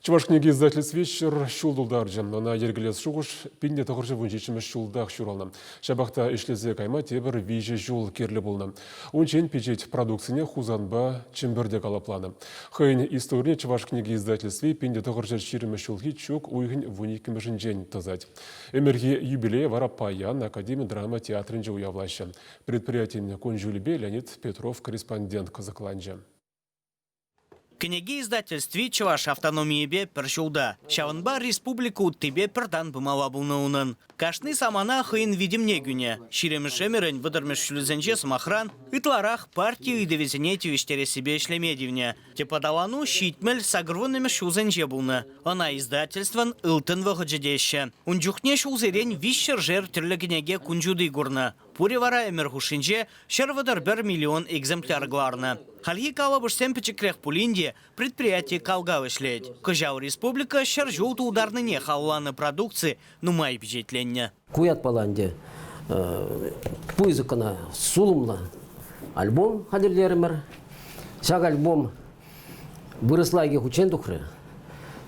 Чӑваш кӗнеке издательстви 100 ҫул тултарчӗ. Ӑна йӗркелес шухӑш 1917 ҫултах ҫуралнӑ. Ҫапах та ӗҫлесе кайма тепӗр 3 ҫул кирлӗ пулнӑ. Унччен пичет продукцине Хусанпа Чӗмпӗрте калӑпланӑ. Хӑйӗн историне Чӑваш кӗнеке издательстви 1920 ҫулхи чӳк уйӑхӗн 12-мӗшӗнчен тӑсать. Ӗмӗрхи юбилее вара паян Академи драма театрӗнче уявлаҫҫӗ. Предприятин кун-ҫулӗпе Леонид Петров корреспондент кӑсӑкланчӗ. Кӗнеке издательстви чӑваш автономийӗпе пӗр ҫулта. Ҫавӑнпа республика уттипе пӗр тан пымалла пулнӑ унӑн. Кашни самана хӑйӗн витӗмне кӳнӗ. Ҫирӗммӗш ӗмӗрӗн вӑтӑрмӗш ҫулӗсенче, сӑмахран, ытларах парти ыйтӑвӗсене тивӗҫтерессипе ӗҫлеме тивнӗ. Тӗп аталану 70 сакӑрвуннӑмӗш ҫулсенче пулнӑ. Ӑна издательствӑн ылтӑн вӑхӑчӗ теҫҫӗ. Ун чухне ҫулсерен виҫҫӗршер тӗрлӗ кӗнеке кун ҫути курнӑ. Пурӗ вара ӗмӗр хушшинче 131 миллион экземпляр кӑларнӑ. Хальхи калӑпӑшсем пӗчӗкрех пулин те предприяти кал-кал ӗҫлет. Кӑҫал республика 100 ҫул тултарнине халалланӑ продукци нумай пичетленнӗ. Ку ятпала ӗнтӗ пысӑк кӑна сулӑмлӑ альбом хатӗрлерӗмӗр. Ҫак альбом вырӑсла икӗ хутчен тухрӗ,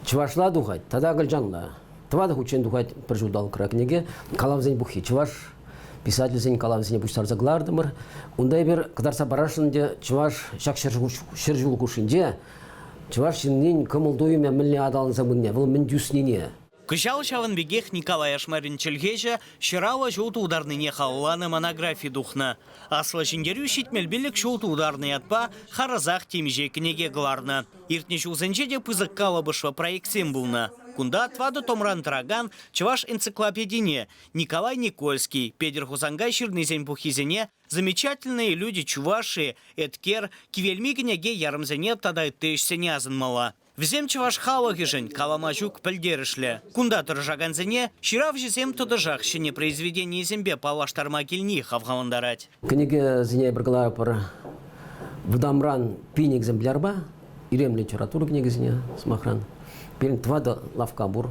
чӑвашла тухать тата акӑлчанла. Тӑватӑ хутчен тухать пӗр ҫулталӑкра кӗнеке. Калавсен пуххи чӑваш писательсен калавӗсене пуҫтарса кӑлартӑмӑр. Унта эпир кӑтартса парасшӑн ӗнтӗ чӑваш ҫак 100 ҫул хушшинче чӑваш ҫыннин кӑмӑл-туйӑмӗ мӗнле аталанса пынине, вӑл мӗн тӳснине. Кӑҫал ҫавӑн пекех Николай Ашмарин чӗлхеҫӗ 150 ҫул тултарнине халалланӑ монографи тухнӑ. Аслӑ Ҫӗнтерӳ 75 ҫул тултарнӑ ятпа харӑсах темиҫе кӗнеке кӑларнӑ. Иртнӗ ҫулсенче те пысӑк калӑпӑшлӑ проектсем пулнӑ. Кунта тӑватӑ томран тӑракан чӑваш энциклопедине Николай Никольский, Петӗр Хусанкай ҫырнисен пуххисене «Замечательные люди Чувашии», «Эткер», «Кивелми кӗнеке» ярӑмсене тата ытти ӗҫсене асӑнмалла. Вӗсем чӑваш халӑхӗшӗн калама ҫук пӗлтерӗшлӗ. Кунта тӑрӑшакансене ҫыравҫӑсем тӑтӑшах ҫӗнӗ произведенийӗсемпе паллаштарма килни хавхалантарать. Кӗнекесене эпир кӑларӑпӑр вӑтамран пин экземплярпа, илемлӗ литература кӗнекисене, сӑмахран. Пирӗн тӑватӑ лавкка пур.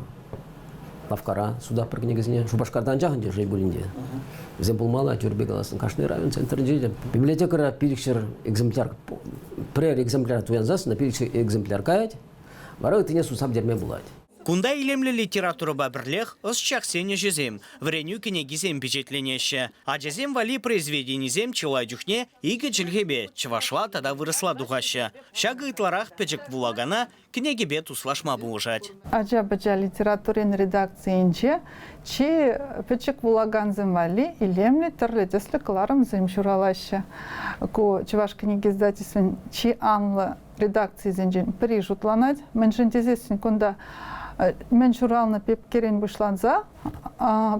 Лавккара сутатпӑр кӗнекесене. Шупашкарта анчах ӗнтӗ шел пулин те. Вӗсем пулмалла, тӳрӗпе каласан, кашни район центрӗнче те. Библиотекӑра 500 экземпляр, пӗрер экземпляр туянсассӑн 500 экземпляр каять, вара ыттине сутса пӗтерме пулать. Кунта илемлӗ литературӑпа пӗрлех ӑсчахсен ӗҫӗсем, вӗренӳ кӗнекисем пичетленеҫҫӗ. Ачасем валли произведенисем чылай чухне икӗ чӗлхепе, чӑвашла тата вырӑсла тухаҫҫӗ. Ҫакӑ ытларах пӗчӗк вулакана кӗнекепе туслашма пулӑшать. Ача-пӑча литературин редакцийӗнче чи пӗчӗк вулакансем валли илемлӗ тӗрлӗ тӗслӗ кӑларӑмсем ҫуралаҫҫӗ. Ку Чӑваш кӗнеке издательствин чи анлӑ редакцийӗсенчен пӗри шутланать. Мӗншӗн тесессӗн кунта мӗн ҫуралнӑ пепкерен пуҫланса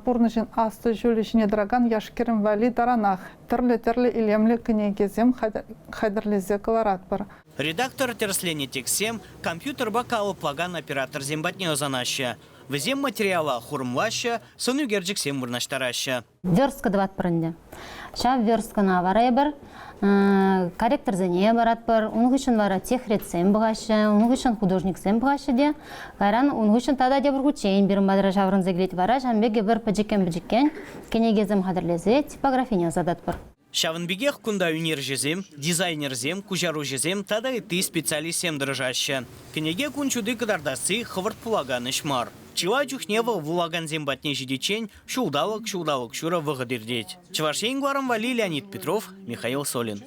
пурнӑҫӑн аслӑ ҫулӗ ҫине тӑракан яш-кӗрӗм валли таранах тӗрлӗ-тӗрлӗ илемлӗ кӗнекесем хатӗрлесе кӑларатпӑр. Редактор тӗрӗсленӗ текстсем компьютерпа калӑплакан операторсем патне ӑсанаҫҫӗ. Вӗсем материала хурӑмлаҫҫӗ, сӑн ӳкерчӗксем вырнаҫтараҫҫӗ. Верстка тӑватпӑр ӗнтӗ. Ҫав версткӑна вара эпир корректорсене паратпӑр, ун хыҫҫӑн вара техретсем пӑхаҫҫӗ, ун хыҫҫӑн художниксем пӑхаҫҫӗ те, кайран ун хыҫҫӑн тата тепӗр хутчен пирӗн патра ҫаврӑнса килет вара ҫавӑн пек эпир пӗчӗккӗн-пӗчӗккӗн кӗнекесем хатӗрлесе типографине ӑсататпӑр. Ҫавӑн пекех кунта ӳнерҫӗсем, дизайнерсем, куҫаруҫӑсем тата ытти специалистсем тӑрӑшаҫҫӗ. Кӗнеке кун ҫути кӑтартасси хӑвӑрт пулакан ӗҫ мар. Чылай чухне вӑл вулакансем патне ҫитиччен ҫулталӑк-ҫулталӑк ҫурӑ вӑхӑт иртет. Чӑваш Ен кӑларӑм валли Леонид Петров, Михаил Солин.